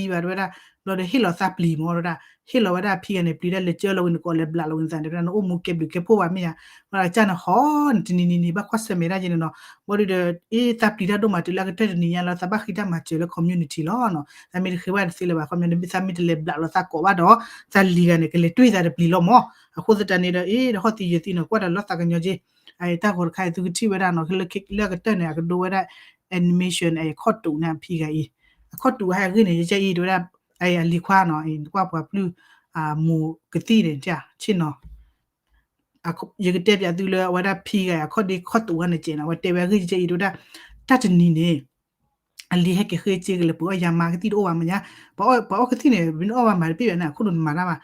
သံဘၣ် တဲဝဲဒၣ် ဘျီဒီးဟ့ၣ်လီၤသးပျံၤမ့ၢ် တဲဝဲဒၣ် ဟ့ၣ်လီၤဝဲဒၣ်ဖံဂၤန့ၣ် ပျံၤဒၣ်လဲၤကၢလီၤဝံၤန့ၣ် ကိးလဲၤဘျးလီၤဝံၤန့ၣ်သးန့ၣ် တဲဝဲဒၣ် နအိၣ်မူကဲဘျုးကဲဖှိၣ်ဘၣ်မ့ၢ်ဧါ ဝဲဒၣ်ကစၢ်န့ၣ်ဟီ တနံၤနံၤနံၤဘၣ်ကွၢ်ဆၢၣ်မဲာ်ဒၣ်က့ၤန့ၣ်နီၤ ဘီဒုဒီး အ့ သးပျံၤတၢ်ဒိၣ်မးတုၤလၢအကတၢၢ်တနံၤညါလၢသးဘၣ်ဃ့တၢ်မၤစၢၤလၢ community လီၤနီၤ သးမ့ၢ်တဃ့ဘၣ်တသ့လၢၤဘၣ် ခီပညီ သးမ့ၢ်တလဲၤဘျးလီၤသးကိးဘၣ်ဒီး သးလံၤဂၤန့ၣ် ကလဲၤတွံၢ်သးတပျံၤလီၤမ့ၢ် အဃိသတးန့ၣ်ဒီး အ့ ဒီးဟီၣ်သံယဲၢ်သံနီၤ ကွၢ်ဒီးလီၤသးကညီၤက့ၤ အတၢ်ဂီၤတခါအံၤ သုကထံၣ်ဝဲဒၣ်နီၤ လၢအကတၢၢ်န့ၣ် အကဒိဝဲဒၣ် animation အခီၣ်တူာ်န့ၣ် ဖံဂၤအံၤ အခီၣ်တူာ်ဟဲဂ့ၢ်န့ၣ် ယကဲအံၤ တဲဝဲဒၣ် အလံၤခွါနီၤ ကွၢ်ပှၤပျုၢ် မူၤကသံၣ်န့ၣ် ဆ့ၣ်နီၤ ယကတဲပၠးသုလၢအဝဲဒၣ်ဖံဂၤအံၤ အခီၣ်ဒ့ခီၣ်တူာ်ဝဲန့ၣ်ကဲးနီၤ အဝဲတဲဝဲအဂ့ၢ်ကဲအံၤ တဲဝဲဒၣ် တၢ်တနံၤန့ၣ် အလံၤဟဲက့ၤဃ့စ့ကလဲၤပှ့ၤအီၣ်ယါမါကသံၣ်တအိၣ်ဘၣ်မ့ၢ်ညါ ပှၤအီၣ်ကသံၣ်န့ၣ် ပမ့ၢ်အီၣ်ဘၣ်မၤတပ့ၢ်ဘၣ်န့ၣ် အခိၣ်နူာ်တမၤတၢ်ဘၣ်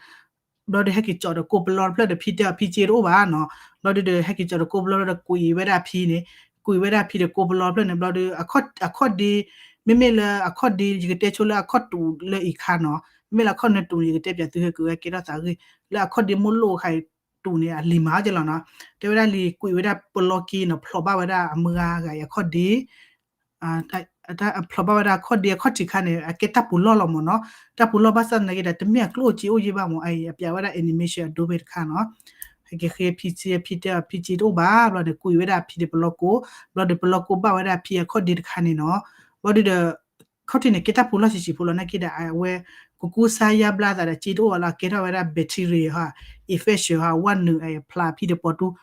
ဘျီဒီးဟဲက့ၤကၠီးဒီးကိးပလီတဖျၢၣ်ဒီးဖံတဲအီၤဖံစ့တအိၣ်ဘၣ်နီၤ ဘျီဒုဒီးဟဲက့ၤကၠီးဒီးကိးပလီဒီးကွံာ်ဝဲဒၣ်အဖံန့ၣ် ကွံာ်ဝဲဒၣ်အဖံဒီးကိးပလီတဖျၢၣ်န့ၣ် ဘျီဒီး အခီၣ်ဒ့ မ့မ့ၢ်လၢအခီၣ်ဒ့ ယကတဲဆိလၢအခီၣ်တူာ်လၢအံၤခါနီၤ မ့မ့ၢ်လၢအခီၣ်နၢတူာ်န့ၣ် ယကတဲပၠးသုဟဲက့ၤဝဲကဲထီၣ်သးဂ့ၢ် လၢအခီၣ်ဒ့မိၢ်လိၣ်ခါအံၤတူာ်န့ၣ် အလံၤမၤအီၤကဲလီၤနီၤ တဲဝဲဒၣ်လံၤကွံာ်ဝဲဒၣ်ပလီက့နီၤ ဖျိးဘၣ်ဝဲဒၣ်အမုၢ်ဂၤဂၤအံၤအခီၣ်ဒ့ ဖျိးဘၣ်ဝဲဒၣ်အခီၣ်ဒ့အခီၣ်ထံးခါန့ၣ် အကဲတၢ်ပူၤလီၢ်လီၤမ့ၢ်နီၤ တၢ်ပူၤလီၢ်ဘၣ်ဆၣ်သနာ်က့ဒီး တမ့ၢ်အကျိၣ်အစ့အိၣ်ယံၣ်ဘၣ်မ့ၢ် အအံၤအပၠးဝဲဒၣ် animation အဒိဖဲတခါနီၤ ဟဲက့ၤဃ့ဖံစ့ ဖံတဲအီၤဖံစ့တအိၣ်ဘၣ် ဘျီန့ၣ် ကွံာ်ဝဲဒၣ်အဖံဒီးပလီကိး ဘျီဒီးပလီကိးဘၣ်ဝဲဒၣ်အဖံအခီၣ်ဒ့တခါန့ၣ်နီၤ ဘျီဒုဒီး ခီၣ်ထံးန့ၣ် ကဲတၢ်ပူၤလီၢ်ဆံးဆံးဖိလီၤ နာ်က့ဒီး အဝဲ ကကူစါယါဘျါသးဒီးစ့တအိၣ်ဘၣ်လီၤ ကဲထီၣ်ဝဲဒၣ် bacteria ဟီ infection ဟီ ဝဲနုာ်အဖျါဖံဒီးပီၤတူၢ်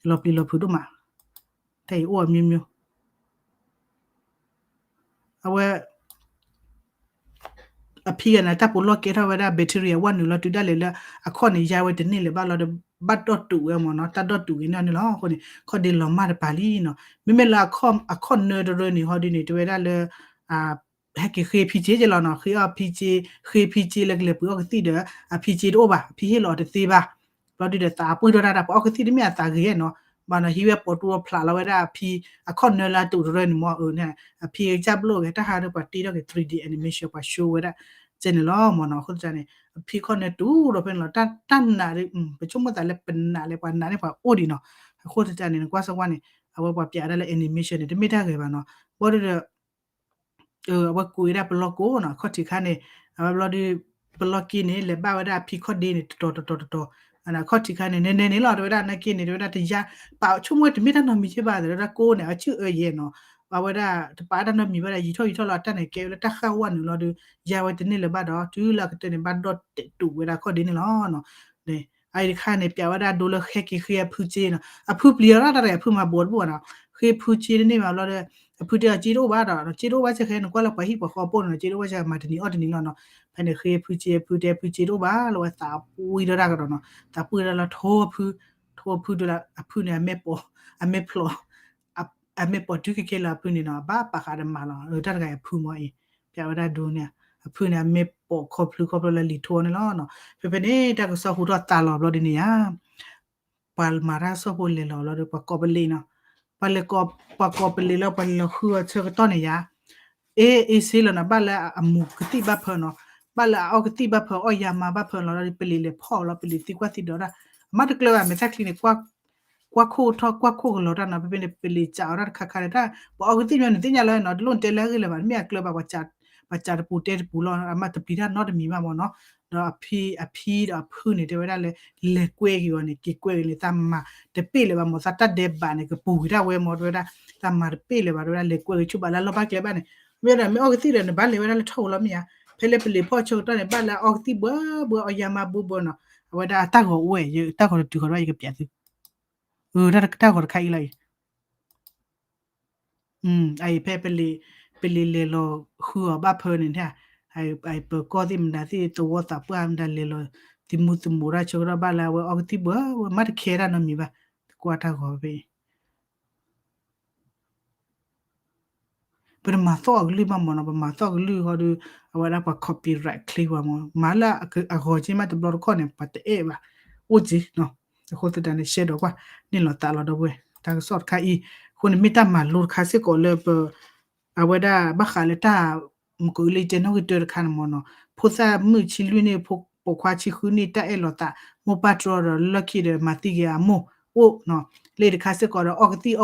လီၤပျံၤလီၤဖုးဒိၣ်မး တၢ်အံၤအိၣ်အမျိုးမျိုး အဝဲ အဖံဂၤန့ၣ် တၢ်ပိာ်လီၢ်ကဲထီၣ်ဝဲဒၣ် bacteria ဝဲနုာ်လီၤတုၤဒၣ်လဲာ်လၢ အခီၣ်န့ၣ် ယါဝဲတန့ၢ်လၢၤဘၣ်လီၤဒီး ဘၣ်ဒီၣ်တူာ်ဝဲမ့ၢ်နီၤ, တၢ်ဒီၣ်တူာ်ဂ့ၤန့ၢ်န့ၣ်လီၤ. အဃိန့ၣ် ခီၣ်ဒ့လီၤမၢ်တပၤလံနီၤ. မ့မ့ၢ်လၢအခီၣ်နၢတရၢန့ၣ် ဟီဒုန့ၣ် တဲဝဲဒၣ်လၢ ဟဲက့ၤဃ့ဖံစ့က့လီၤနီၤ, ဃ့အီၣ်ဖံစ့, ဃ့ဖံစ့လၢကလဲၤပှ့ၤအီၣ်ကသံၣ်ဒီး အဖံစ့တအိၣ်ဘၣ်, အဖံဟ့ၣ်လီၤအီၤတသ့ဘၣ်. ဘျီဒုဒီးသးပှံၢ်ထီၣ်တၢ်ဒီး ပှၤအီၣ်ကသံၣ်တမ့ၢ်အသးဂ့ၤနီၤ, ဘၣ်နီၤ ဟံးဝဲပိာ်တူၢ်ဖျးလီၤဝဲဒၣ်အဖံ အခီၣ်နၢလၢအတူာ်တရၢန့ၣ်မ့ၢ်အၢန့ၣ် အဖံကစၢ်ဘျိၣ်ဂ့ၤ တၢ်ဟးဒီးပှၤတ့ထီၣ်က့ၤ three D animation ပှၤရှုံးဝဲဒၣ်ကဲန့ၣ်လီၤမ့ၢ်နီၤ. အဃိသတးန့ၣ် အဖံခီၣ်နၢတူာ်ဒီးဖဲန့ၣ်လီၤ, တၢ်နာ် ပဆိကမိၣ်သးလၢပနာ်လၢပှၤနာ်န့ၢ်ပှၤအိၣ်ဒံးနီၤ. အဃိသတးန့ၣ် နကွၢ်စၢၤဝဲန့ၣ် အဝဲပှၤပျးဒၣ်လၢ animation န့ၣ် တမ့ၢ်တၢ်ဂ့ၤဘၣ်နီၤ. ဘျီဒုဒီး အဝဲကွံာ်ဝဲဒၣ်ပလီၢ်ကိးနီၤ, အခီၣ်ထံးခါန့ၣ် အဝဲဘျီဒု ပလီၢ်က့န့ၣ် လဲၤဘၣ်ဝဲဒၣ်အဖံခီၣ်ဒ့န့ၣ် တတီၤတတီၤတတီၤ, အခီၣ်ထံးခါန့ၣ် နဲနဲန့ၣ်လီၤ တဲဝဲဒၣ် နာ်က့န့ၣ် တဲဝဲဒၣ်တယါ ပာ်ဆိကမိၣ်တမ့ၢ်တၢ်နီတမံၤက့ဘၣ် တဲဝဲဒၣ်ကိးန့ၣ် အဆၢၣ်အၢယဲနီၤ, အဝဲဒၣ်တပာ်တၢ်နီတမံၤဘၣ်ဒီး ယံာ်ထီၣ်ယံာ်ထီၣ်လီၤ အတၢ်န့ၣ်ကဲဝဲလၢတၢ်ဃၣ်ဝါနုာ်လီၤဒီး ယါဝဲတန့ၢ်လၢၤဘၣ်ဒီး တုၤလၢအကတၢၢ်န့ၣ် ဘၣ်ဒီၣ်တဲာ်တူာ်ဝဲဒၣ်ခီၣ်ဒ့န့ၣ်လီၤ. အအံၤတခါန့ၣ် ပျးဝဲဒၣ်ဒိလၢဟဲက့ၤဃ့အဖုစ့နီၤ, အဖုပျံၤအီၤတၢ်တဂၤ အဖုမၤဘိးတဘူၣ်ဘၣ်နီၤ, ဃ့ဖုစ့တန့ၢ်ဘၣ်ဘျီဒီး အဖုတဲအီၤ စ့တအိၣ်ဘၣ်ဒီး စ့တအိၣ်ဘၣ်စ့ၢ်ကီး နကွၢ်လၢပှၤဟံၣ်ပှၤဃီအပိၢ်န့ၣ် စ့တအိၣ်ဘၣ်စ့ၢ်ကီး မၤတနံၤအီၣ်တနံၤလီၤနီၤ. ဖဲန့ၣ်ဃ့ဖုစ့ အဖုတဲဖုစ့တအိၣ်ဘၣ်လီၤ ဝဲသးပှံၢ်ထီၣ်တၢ်ကဒီးနီၤ, သးပှံၢ်ထီၣ်လီၤထိအဖု, ထိအဖုဒိလၢ အဖုန့ၣ် အမဲာ်ပိာ်, အမဲာ်ပိာ်တုၤခဲကဲလၢအဖုန့ၣ်နီၤ အဘၣ်ပာ်ဃာ်ဒီးမၤလီၤ တၢ်တဂၤအံၤအဖုမ့ၢ်အံၤ, ပျးဝဲဒၣ်ဒိန့ၣ် အဖုန့ၣ် အမဲာ်ပိာ်ခီဖျိခီဖျိလၢလံာ်ထိန့ၣ်လီၤနီၤ. ဖဲဖဲန့ၣ် တၢ်ကစီၣ်ဟူထီၣ်သါလီၤဘျီဒ်န့ၣ်ဧါ ပှၤမၤတၢ်ကစီၣ်ဖိလဲၤလီၤဘျီဒီး ပှၤကိးပလံာ်နီၤ, ပှၤလဲၤကိး, ပှၤကိးပလံာ်လၢပှၤလဲၤဃုအီၤဆၢကတီၢ်န့ၣ်ယါ, အ့ အ့စ့လီၤနီၤ, ဘၣ်လၢအမူကသံၣ်ဘၣ်ဖၢနီၤ, ဘၣ်လၢအအီၣ်ကသံၣ်ဘၣ်ဖၢ အီၣ်ယါမါဘၣ်ဖၢလီၤဒီး ပလံာ်လဲၤဖီၣ်လီၤ ပလံာ်သံကွၢ်သံဒိးတၢ်, အမါတကျၢၤဘၣ် မဲာ်သၣ်ချံန့ၣ် ကွၢ်ခိၣ်ထီၣ်ကွၢ်ခိၣ်ကလီၤတၢ်နီၤ, ဖဲဖဲန့ၣ် ပလံာ်စးအီၤတၢ်တခါခါဒီး တၢ်ပှၤအီၣ်ကသံၣ်မ့ၢ်နသ့ၣ်ညါလီၤနီၤ, တလိၣ်နတဲလၢအဂ့ၢ်လၢၤဘၣ် တမ့ၢ်အကျၢၤဘၣ် ပှၤစးတပူၤတဲတပူၤလီၤ, အမါတပျံၤတၢ်နီတမံၤဘၣ်မ့ၢ်နီၤ. ဒီးအဖံ, အဖံဒီးအဖုန့ၣ် တဲဝဲဒၣ်လၢ လဲၤကွဲက့ၤအီၤန့ၣ် က့ၤကွဲက့ၤန့ၣ် သးမၤတပ့ၢ်လၢၤဘၣ်မ့ၢ် သးတၢ်ဒဲးဘးန့ၣ် ကပူၤကွံာ်ဒၣ်ဝဲမ့ၢ် တဲဝဲဒၣ် သးမၤတပ့ၢ်လၢၤဘၣ် တဲဝဲဒၣ် လဲၤကွဲက့ၤဆူဘၣ်လၢလီၢ်ဘၣ်ကျဲဘၣ်န့ၣ်, မ့ၢ်ဒီးမ့ၢ်အီၣ်ကသံၣ်ဒီး နဘၣ်လဲၤဝဲဒၣ်လၢထီၣ်ဧိၤလီၤမ့ၢ်ဧါ, ဖဲလၢပလံာ်ဖီၣ်ဆၢကတီၢ်န့ၣ် ဘၣ်လၢအအီၣ်ကသံၣ်ဘၢဘၢ အီၣ်ယါမါဘၢဘၢနီၤ, အဝဲဒၣ်အတၢ်ဂီၤအိၣ်ဝဲ ယတၢ်ဂီၤတတုၤဃီၤဘၣ် ယကပျးသု, တၢ်ဂီၤတခါအံၤလီၤအံၤ အအံၤဖဲပလံာ်, ပလံာ်လဲၤလီၤဃုအီၤဘၣ်ဖၢန့ၣ် အပၢၤကီၢ်သ့ၣ်မတၤသ့ၣ် သဝီသးပှၢ်မတၤလဲၤလီၤ သမူသမိးတၢ်ဆၢကတီၢ်ဘၣ်လၢအဝဲအီၣ်ကသံၣ်ဘၢဘၢ မ့ၢ်တခဲတၢ်နီတမံၤဘၣ်, သကွၢ်တၢ်ဂီၤဖဲအံၤ ပတမၤသီၣ်အကလုၢ်ဘၣ်မ့ၢ်နီၤ, ပမၤသီၣ်ကလုၢ်ဃီဒီး အဝဲဒၣ်ပှၤ copyright claim ပှၤမ့ၢ်, မၤလၢအဂီၤက့မးတဘျီတခီၣ်န့ၣ် ပှၤတအဲၣ်ဘၣ်, အိၣ်က့ၤနီၤ, အဃိသတးန့ၣ် ရှဲဒီးကွၢ် န့ၣ်လီၤသးလီၤဒီပုၢ်ဝဲၢ် တၢ်ကစီၣ်တခါအံၤ, အဃိန့ၣ်မ့ၢ်တၢ်မၤလိတခါစ့ၢ်ကီးလၢပ အဝဲဒၣ်ဘၣ်ဃးလၢတၢ် မ့ၢ်ကလၢတဲနီၣ်ဂံၢ်တၢတခါန့ၣ်မ့ၢ်နီၤ, ဖိသၣ်မုၣ်ဆံလွံၢ်နံၣ် ပိာ်ခွါဆံဃုနံၣ် တၢ်အဲၣ်လီၤသး မိၢ်ပၢ်တြီဒီးလၢခံဒီးမၤသံက့ၤအမိၢ်အိၣ်နီၤ, လၢတခါစ့ၢ်ကီးဒီးအီၣ်ကသံၣ်အီၣ်ကသီဒီး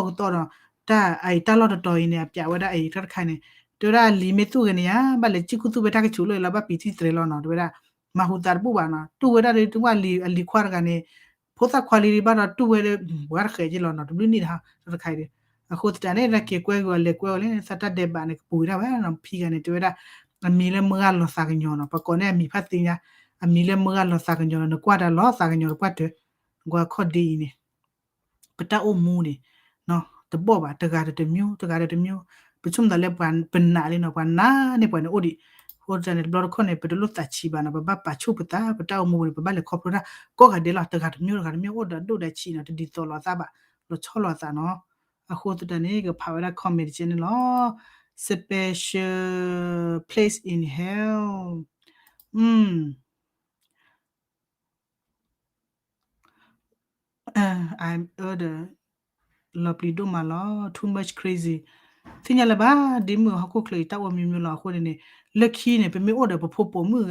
တၢ်အံၤတၢ်လီၢ်တတီၤအံၤန့ၣ် အပျးဝဲဒၣ်အံၤတၢ်တခါန့ၣ်, တဲဝဲဒၣ်အလံၤမ့ၢ်သူၣ်ဂ့ၤန့ၣ်ယါ ဘၣ်လဲၤစံၣ်ခူသူၣ်ဖဲတၢ်ကဆူးလၢအံၤလီၤ ဘၣ်ပံာ်ထံၣ်သရဲလီၤနီၤ, တဲဝဲဒၣ် မၤဟူသးတဘူၣ်ဘၣ်နီၤ, တူၢ်ဝဲဒၣ်ဒီး တဝၣ်လံၤအလံၤခွါတဂၤန့ၣ် ဖိသၣ်ခွါလံၤဒံးဘၣ်ဒီးတူၢ်ဝဲဒီး ပှၤတဃဲးက့လီၤနီၤ, တဘျုးနံၣ်တဟါတခါအံၤဒီး, အဃိသတးန့ၣ် တၢ်က့ၤကွဲက့ၤအီၤလဲၤကွဲအီၤလၢ သးတၢ်ဒဲးဘးန့ၣ် ကပူၤဝဲဒၣ်ဝဲနီၤ, ဖံဂၤန့ၣ် တဲဝဲဒၣ် အမံၤလၢမုၢ်ဂၢ်လီၤသးကညီၤနီၤ, ပကိးန့ၢ်အမံၤဖးသ့ညါ, အမံၤလၢမုၢ်ဂၢ်လီၤသးကညီၤဒီး နကွၢ်တၢ်လီၤသးကညီၤတပှၢ်တၢၢ်, နကွၢ်ခီၣ်ဒ့အံၤန့ၣ် ပတၢ်အိၣ်မူန့ၣ် တဘီၣ်ဘၣ်, တဂၤဒီးတမျိုး တဂၤဒီးတမျိုး, ပဆိကမိၣ်သးလၢပှၤပနာ်လံနီၤ, ပှၤနာ်န့ၢ်ပှၤန့ၣ်အိၣ်ဒံး, အဃိသတးန့ၣ် တဘျီတခီၣ်န့ၣ် ပတလိၣ်သးဆံးဘၣ်နီၤ, ပဘၣ်ပာ်ဆူၣ်ပသး ပတၢ်အိၣ်မူန့ၣ် ပဘၣ်လဲၤခီဖျိတၢ်ကိးဂၤဒဲးလီၤ, တဂၤတမျိုးတဂၤတမျိုး အိၣ်ဒီးဒိၣ်ဒီးဆံးနီၤ, တဒ်သိးလိာ်သးဘၣ်, လီၤဆီလိာ်သးနီၤ, အဃိသတးန့ၣ် ကဖးဝဲဒၣ် comment တကဲန့ၣ်လီၤ, special place in hell, အၢ the လီၤပျံၤဒိၣ်မးလီၤ, too much crazy, သ့ၣ်ညါလၢၤဘၣ်, ဒ်မုၢ်ဟီၣ်ခိၣ်ချၢအံၤ တၢ်အိၣ်မံၤမံၤလီၤ, အဃိန့ၣ်န့ၣ် လၢခံန့ၣ် ပမ့ၢ်အိၣ်ဒီးပဖိပိာ်မုၣ်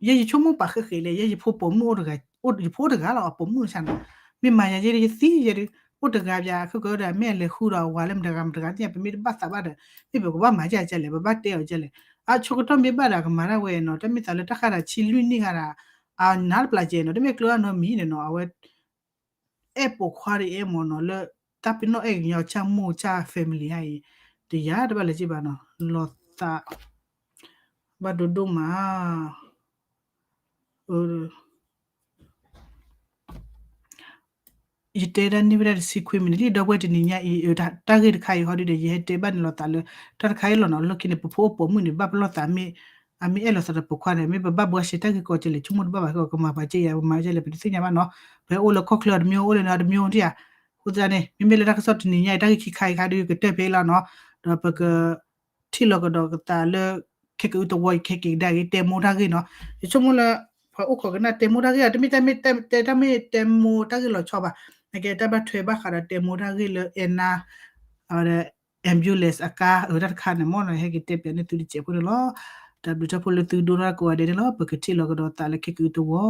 ယဲယဆိကမိၣ်ပာ်ဃဲဃဲလဲၣ်, ယဲယဖိပိာ်မုၣ်အိၣ်တဂၤ, ယဖိအိၣ်တဂၤလီၤ, အပိာ်မုၣ်ဆၣ်နီၤ, မ့ၢ်မၤယၤယဲဒီးယသံယဲဒီး အိၣ်တဂၤပၠး ခဲကဒီး မ့ၢ်အလဲၤဃုဒီးအဝၤလၢမတၤဂၤမတၤဂၤသ့ၣ်ညါ, ပမ့ၢ်တဘၣ်သးဘၣ်ဒီး မ့ၢ်ပကဘၣ်မၤယၤကလဲၣ်, ပဘၣ်တဲအီၤကလဲၣ်, အဆိကတၢၢ်မ့ၢ်ဘၣ်ဒီး ကမၤဒၣ်ဝဲနီၤ, တမ့ၢ်သးလၢတၢ်ဃၣ်ဒီးဆံလွံၢ်နံၣ်ဂၤဒီး အနါတပျၢ်ကဲနီၤ, တမ့ၢ်ကျၢၤနီတမံၤန့ၣ်နီၤ, အဝဲ အဲၣ်ပိာ်ခွါဒီးအဲၣ်မ့ၢ်နီၤ, လၢတၢ်ပ့ၤနီၣ်အဲၣ်ကညီဆၣ်မိၢ်ဆၣ် family ဧါအံၤ, တယၤတဘၣ်လၢၤက့ဘၣ်နီၤ, လီၤသး ဘၣ်ဒိဒိၣ်မး, ယတဲဒၣ်န့ၢ်ဝဲဒၣ်တဆံခွံမံးနံးလံ, ဒီပုၢ်ဝဲၢ်တနံၤညါအံၤ တၢ်ဂ့ၢ်တခါအံၤဟီဒုဒီး ယဟဲတဲဘၣ်န့ၣ်လီၤသးလၢ တၢ်တခါအံၤလီၤနီၤ, လၢခံန့ၣ် ပဖိအိၣ်ပိာ်မုၣ်န့ၣ် ဘၣ်ပလီၢ်သးမ့ၢ် အမ့ၢ်အဲၣ်လိာ်သးဒီးပိာ်ခွါန့ၣ် မ့ၢ်ပဘၣ်ဘှါရှဲတၢ်ဂ့ၢ်ကီကဲလဲၣ် ဆိကမိၣ်တဘၣ်ဘၣ် ကမၤပာ်ကဲယၤ ပမၤကဲလဲၣ် ပတသ့ၣ်ညါဘၣ်နီၤ. ပအိၣ်လၢခီၣ်ချၢအီၤတမံၤ အိၣ်လၢနၤတမံၤတယၤ. အဃိသတးန့ၣ် မ့မ့ၢ်လၢတၢ်ကစီၣ်တနံၤညါအံၤ တၢ်ဂ့ၢ်ခံခါအံၤခါဒီး ကတၢၢ်ဖဲအံၤလီၤနီၤ. ဒီးပက ထံၣ်လီၤကဒီးကသးလၢ ခဲကအုတဝီအံၤ ခဲက့ၤကဒါက့ၤ တဲမိၢ်တၢ်ဂ့ၢ်နီၤ. ယဆိကမိၣ်လၢ ပှၤအိၣ်ခိးကနၣ်တဲမိၢ်တၢ်ဂ့ၢ် တမ့ၢ်တၢ်မ့ၢ်တဲ တၢ်မ့ၢ်တဲမိၢ်တၢ်ဂ့ၢ်လီၤဆီဘၣ်. နကဲတၢ်ဘၣ်ထွဲဘၣ်ဃးဒီးတဲမိၢ်တၢ်ဂ့ၢ်လၢ အဲၣ်နါ အဝဲဒၣ် ambulance အကါ အတၢ်တခါန့ၣ်မ့ၢ်နီၤ ဟဲက့ၤတဲပၠးန့ၢ်သုတစဲးဖိန့ၣ်လီၤ. တၢ်ဘျုးတၢ်ဖှိၣ်လၢသုဒိကနၣ်ကိးဂၤဒဲးန့ၣ်လီၤ. ပကထံၣ်လီၤကဒီးသးလၢခဲကအုတဝီ